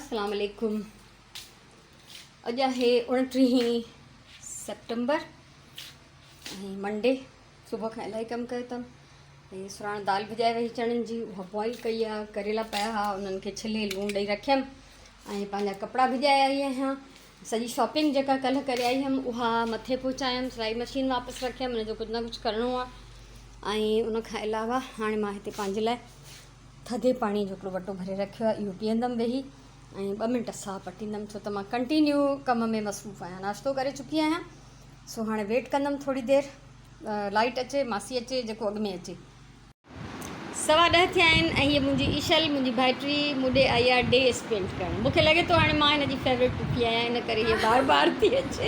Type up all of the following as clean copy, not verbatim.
السلام عليڪم. اڄ آهي 29 سيپٽمبر ۽ منڊي. صبح کان الاهي ڪم ڪيو اٿم. ۽ سراڻ دال ڀڄائي وئي چڻن جي، اها بوائل ڪئي آهي. ڪريلا پيا هئا، انهن کي ڇلي لوڻ ڏئي رکيم ۽ پنهنجا ڪپڙا ڀڄائي آئي آهيان. سڄي شاپنگ جيڪا ڪلهه ڪري آئي هيم اها مٿي پهچايم. سلائي مشين واپس رکيم، ان جو ڪجهه نه ڪجهه ڪرڻو آهي. ۽ ان کان علاوه هاڻي مان هتي پنهنجي لاء ٿڌي پاڻي جو هڪڙو وٽو ڀري رکيو آهي، اهو پيئندم ويهي ۽ ٻه منٽ ساهه پٽيندم، ڇو ته مان ڪنٽينيو ڪم ۾ مصروف آهيان. ناشتو ڪري چڪي آهيان، سو هاڻي ويٽ ڪندم ٿوري دير لائٽ اچي، ماسي اچي، جيڪو اڳ ۾ اچي. 10:15 ٿيا آهن ۽ هيء منهنجي ايشل، منهنجي ڀائٽي، مون ڏي آئي آهي ڊي اسپينڊ ڪرڻ. مون کي لڳي ٿو هاڻي مان هن جي فيوريٽ پڦي آهيان، ان ڪري هيء بار بار ٿي اچي.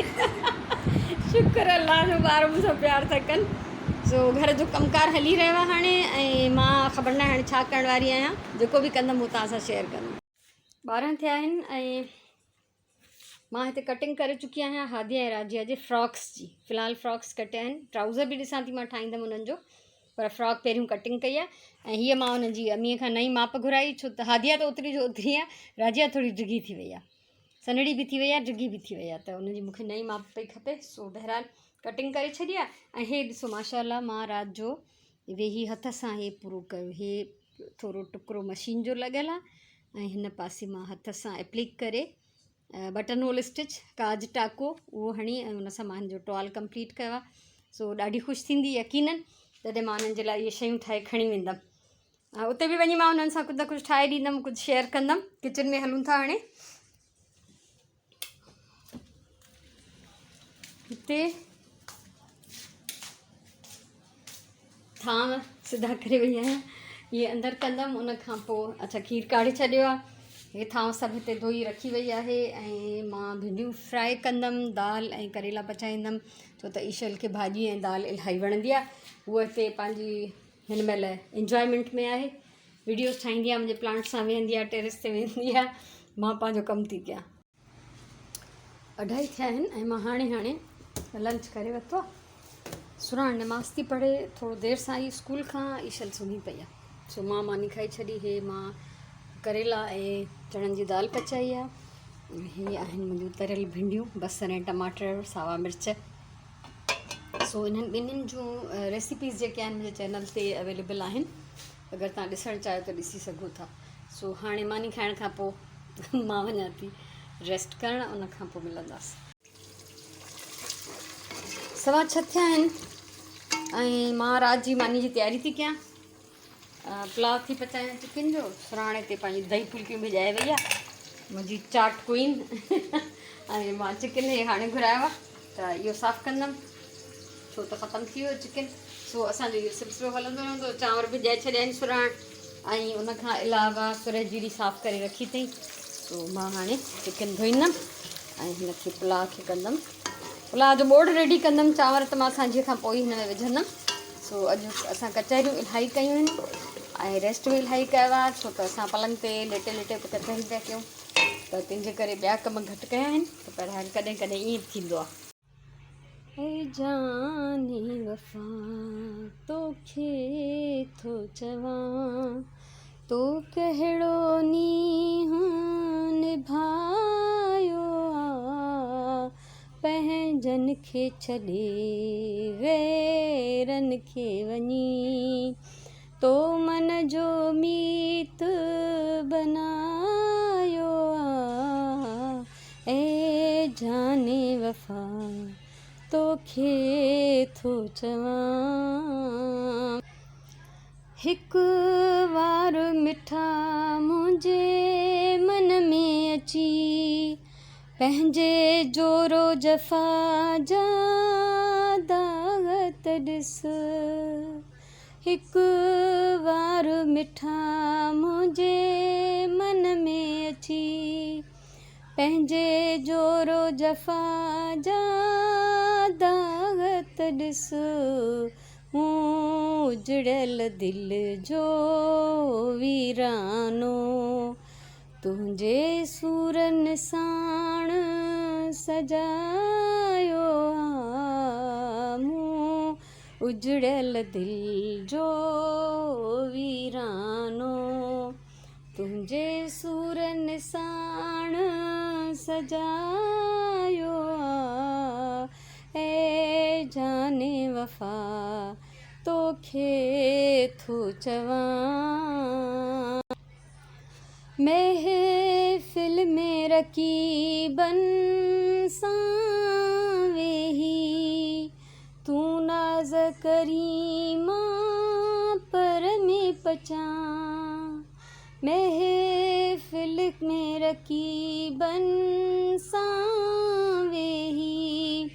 شڪر الله جو ٻار مون سان پيار ٿا ڪن. سو گهر جو ڪم ڪار هلي رهيو آهي هاڻي ۽ مان خبر ناهي هاڻي ڇا ڪرڻ واري آهيان. جيڪو به ڪندم هو توهان سان شيئر ڪندم. 12 ٿيا آهن ۽ مان هتي ڪٽنگ ڪري چڪي آهيان هاديا ۽ راجيا جي فراڪس جي. في الحال فراڪس ڪٽيا آهن، ٽرائوزر به ڏسان ٿي مان ٺاهيندم انهن جو، پر فراڪ پهريون ڪٽنگ ڪئي آهي. ۽ هيء مان انهن جي اميء کان نئين ماپ گهرائي، ڇو ته هاديا ته اوتري جو اوتري آهي، راجيا ٿوري ڊگهي ٿي وئي آهي، سنهڙي به ٿي وئي آهي، ڊگهي به ٿي وئي آهي، ته ان جي مون کي نئين ماپ پئي کپي. سو بهرحال ڪٽنگ ڪري ڇڏي آهي. ۽ هي ڏسو ماشاء الله مان رات جو ويهي هٿ سان هي پورو ڪيو. هي ٿورو ٽڪرو مشين جو لڳل آهي ۽ هن پاسي مان هٿ سان اپليڪ ڪري بٽن هول اسٽچ ڪاج ٽاڪو اهو هڻي ۽ ان سان مان هن جو ٽوال ڪمپليٽ ڪيو آهي. سو ڏاڍي خوش ٿيندي يقينن تڏهن مان انهن جي لاء اهي شيون ٺاهي کڻي ويندم. اتي به وڃي مان انهن سان ڪجهه نه ڪجهه ٺاهي ڏيندم، ڪجهه شيئر ڪندم. ڪچن ۾ هلون ٿا هاڻي. هتي ٿانو سڌا ڪري وئي آهيان، اهي اندر ڪندم. ان کان پوء اڇا کير ڪاڙهي ڇڏيو آهي. هي ٿانو سڀ هتي ڌوئي رکي وئي آهي ۽ مان ڀينڊيون فرائي ڪندم، دال ۽ ڪريلا پچائيندم، ڇو ته ايشل کي ڀاڄي ۽ دال الاهي وڻندي آهي. هوء هتي پنهنجي هن مهل انجوائمينٽ ۾ آهي، ويڊيوز ٺاهيندي آهي، منهنجي پلانٽ سان ويهندي آهي، ٽيرس تي ويندي آهي. مان پنهنجو ڪم ٿي ڪيان. 2:30 ٿيا آهن ۽ مان هاڻي هاڻي لنچ ڪري ورتو آهي. سراڻ نماز ٿي پڙهي، ٿورو دير سان آئي اسڪول کان. ايشل سمهي پئي آهي، سو مان ماني کائي ڇڏي. هي مان ڪريلا ۽ چڻن جي دال پچائي آهي. هي آهن منهنجون تريل ڀينڊيون، بصر ۽ ٽماٽر، ساوا مرچ. سو انهن ٻنهين جون ريسيپيز جيڪي آهن منهنجي چينل تي اويليبل آهن، اگر توهان ڏسڻ چاهيو ته ڏسي سگهو ٿا. سو هاڻي ماني کائڻ کان پوء مان وڃان ٿي ريسٽ ڪرڻ، ان کان پوء ملنداس. 6:15 ٿيا آهن ۽ مان رات جي ماني جي تياري ٿي ڪيان. پلاء ٿي پچايان چڪن جو. سراڻي تي پنهنجي دهي ڦلڪيون ڀڄائي وئي آهي منهنجي چاٽ ڪوئين. ۽ مان چڪن هي هاڻي گهرايو آهي ته اهو صاف ڪندم، ڇو ته ختم ٿي ويو چڪن. سو اسانجو اهو سلسلو هلندو رهندو. چانور ڀڄائي ڇڏيا آهن سراڻ ۽ ان کان علاوه سرهه جيري صاف ڪري رکي اٿئي. سو مان هاڻي چڪن ڌوئيندم ۽ هن کي پلاء کي ڪندم، پلاء جو ٻوڙ ريڊي ڪندم. چانور ته مان سانجهيء کان پوء ئي هن ۾ وجهندم. سو اڄ اسان ڪچهريون الاهي ڪيون آهن ۽ ريسٽ به الاهي ڪيو آهي، ڇو ته اسان پلنگ تي ليٽي ليٽي به ڪچهريون پيا ڪيون، ته تنهن جي ڪري ٻيا ڪم گهٽ ڪيا آهن. ته پر هاڻي ڪڏهن ڪڏهن ائين به ٿيندو آهي. اي جاني وفا توکي ٿو چوان، تو ڪهڙو نينهن نڀايو آ، پنهنجن کي ڇڏي غيرن کي وڃي تو من جو ميت بنايو آ، اي جاني وفا توکي ٿو چوان. هڪ وار مٺا منهنجي من ۾ اچي، پنهنجي جورو جفا جا داغ ته ڏس. هڪ وار مٺا منهنجي من ۾ اچي، پنهنجي جورو جفا جا داغ ته ڏس. مون اجڙيل دل جو ويرانو تنهنجي سورن ساڻ سجايو آ. مون اجڙيل دل جو ويرانو تنهنجي سورن ساڻ سجايو آ، اي جان وفا توکي ٿو چوان. محفل ۾ رقيبن سان ويهي تون ناز ڪرين مان پر ۾ پچان. محفل ۾ رقيبن سان ويهي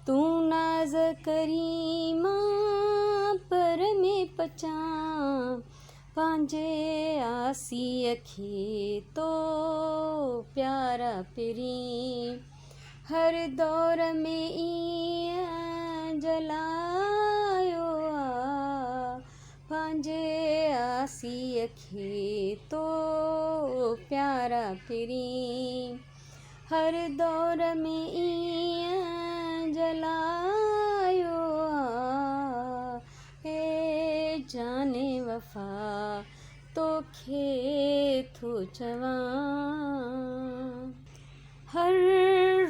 تون ناز ڪرين مان پر ۾ پچان. پنهنجي آسيء کي تو پيارا پرين هر دور ۾ ايئن جلايو آ. پنهنجي آسيء کي تو پيارا پرين هر دور ۾ ايئن جلايو آ. اي جان وفا توکي ٿو چوان. هر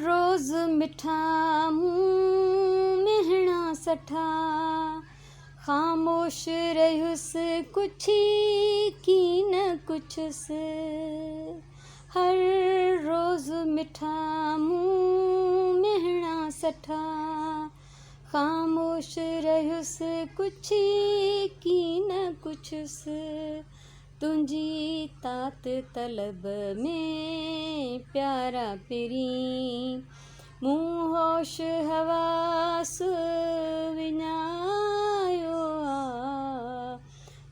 روز مٺا مون مهڻا سٺا. خاموش رهيس ڪڇي ڪين ڪڇس. هر روز مٺا مون مهڻا سٺا. خاموش رهيس ڪڇي ڪين ڪڇس. تنهنجي تات طلب ۾ پيارا پرين مون هوش حواس وڃايو آ.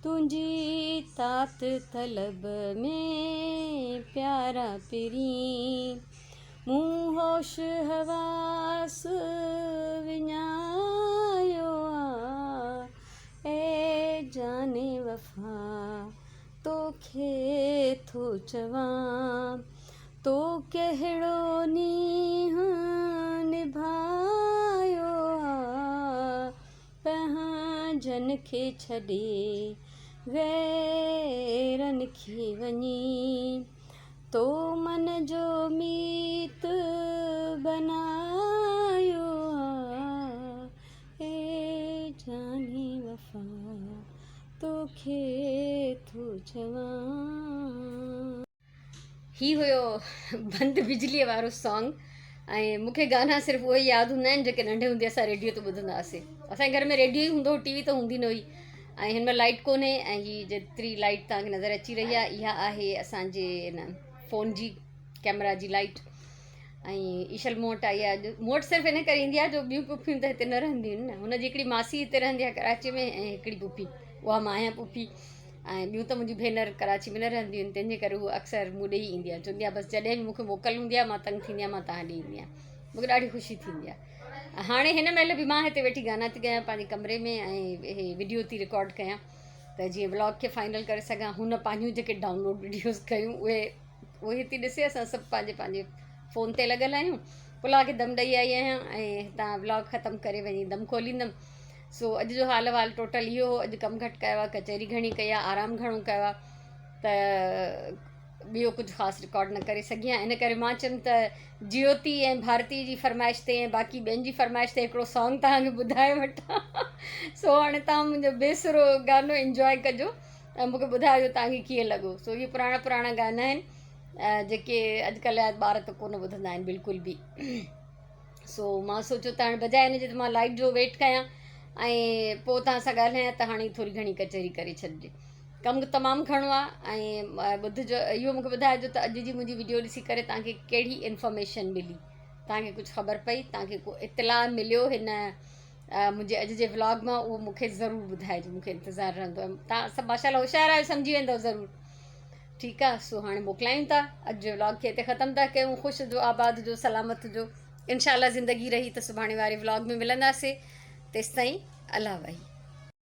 تنهنجي تات طلب ۾ پيارا پرين مون هوش حواس وڃايو آ. اي جان وفا توکي ٿو چوان تو ڪهڙو نينهن نڀايو آ. پنهنجن کي ڇڏي غيرن کي وڃي تو من جو ميت بنايو آ. اي جاني وفا توکي ٿو چوان. هي هيو بند بجليء وارو سانگ ۽ مون کي گانا صرف اهي ياد هوندا آهن جيڪي ننڍي هوندي اسان ريڊيو تي ٻڌندا هئاسين. اسان جي گهر ۾ ريڊيو ئي هوندو هو، ٽي وي ته هوندي نه هئي ۽ هن مهل لائيٽ ڪونهي ۽ هي جيتري لائيٽ توهان کي نظر اچي رهي آهي اها آهي اسان جي هن فون جي ڪيمرا جي لائيٽ. ۽ ايشل مون وٽ آئي آهي اڄ. مون وٽ صرف ان ڪري ايندي آهي جو ٻيون پڦيون ته هتي نه رهنديون آهن نه. هن جي هڪڙي ماسي هتي رهندي آهي ڪراچي ۾ ۽ هڪڙي پڦي، اها مان آهيان پڦي، ۽ ٻيون ته منهنجون ڀينر ڪراچي ۾ نه رهنديون آهن، تنهن جي ڪري هوء اڪثر مون ڏي ئي ايندي آهي. چوندي آهي بس جڏهن به مون کي موڪل هوندي آهي مان تنگ ٿيندي آهيان مان توهان ڏي ايندي آهيان. مون کي ڏاڍي خوشي ٿيندي آهي. هاڻي هن مهل به مان هتي ويٺي گانا ٿي ڳايان پنهنجي ڪمري ۾ ۽ هي وڊيو ٿي رڪارڊ ڪيان ته جيئن ولاگ کي فائنل ڪري سگهان. هن پنهنجون جيڪي ڊائونلوڊ وڊيوز ڪيون اهي اهي ٿي ڏسي. اسان سڀ پنهنجي پنهنجي فون تي لڳل آهيون. پلاء کي دم ڏئي آئي آهيان ۽ هتان ولاگ ختم ڪري وڃي دم کوليندم. سو اڄ جو حال احوال ٽوٽل اهو هو. اڄ ڪم گهٽ ڪيو آهي، ڪچهري گهڻي ڪئي آهي، آرام گهڻو ڪيو آهي ته ٻيو ڪجهه خاص رڪارڊ نه ڪري سگهي آهيان. ان ڪري مان چيم ته جيوتي ۽ ڀارتي جي فرمائش تي ۽ باقي ٻين جي فرمائش تي هڪڙو سانگ توهان کي ٻڌائي وٺان. سو هاڻي توهان منهنجو بي سرو گانو انجواء ڪجو ۽ مون کي ٻڌايو توهان کي ڪيئن لڳو. سو اهي پراڻا پراڻا گانا آهن جيڪي اڄڪلهه جا ٻار ته ڪونه ٻڌندا آهن بلڪل به. سو مان سوچيو ته هاڻي بجاء ان جي ته مان لائيٽ جو ويٽ ڪيان ۽ پوء توهان سان ڳالهايان ته هاڻي ٿوري گهڻي ڪچهري ڪري ڇڏجي. ڪم تمام گهڻو آهي ۽ ٻڌجو اهو مونکي ٻڌائجو ته اڄ جي منهنجي وڊيو ڏسي ڪري توهان کي ڪهڙي انفارميشن ملي، توهان کي ڪجهه خبر پئي، توهان کي ڪو اطلاع مليو هن منهنجي اڄ جي ولاگ مان، اهو مونکي ضرور ٻڌائجو، مونکي انتظار رهندو. ۽ توهان سڀ ماشاء الله هوشيار آهيو، سمجهي ويندؤ ضرور. ٺيڪ آ، سو هاڻي موڪلايون ٿا، اڄ جي ولاگ کي هتي ختم ٿا ڪيون. خوش هجو، آباد هجو، سلامت هجو. انشاء الله زندگي رهي ته سڀاڻي واري ولاگ ۾ ملنداسي. تيستائين الله وحي.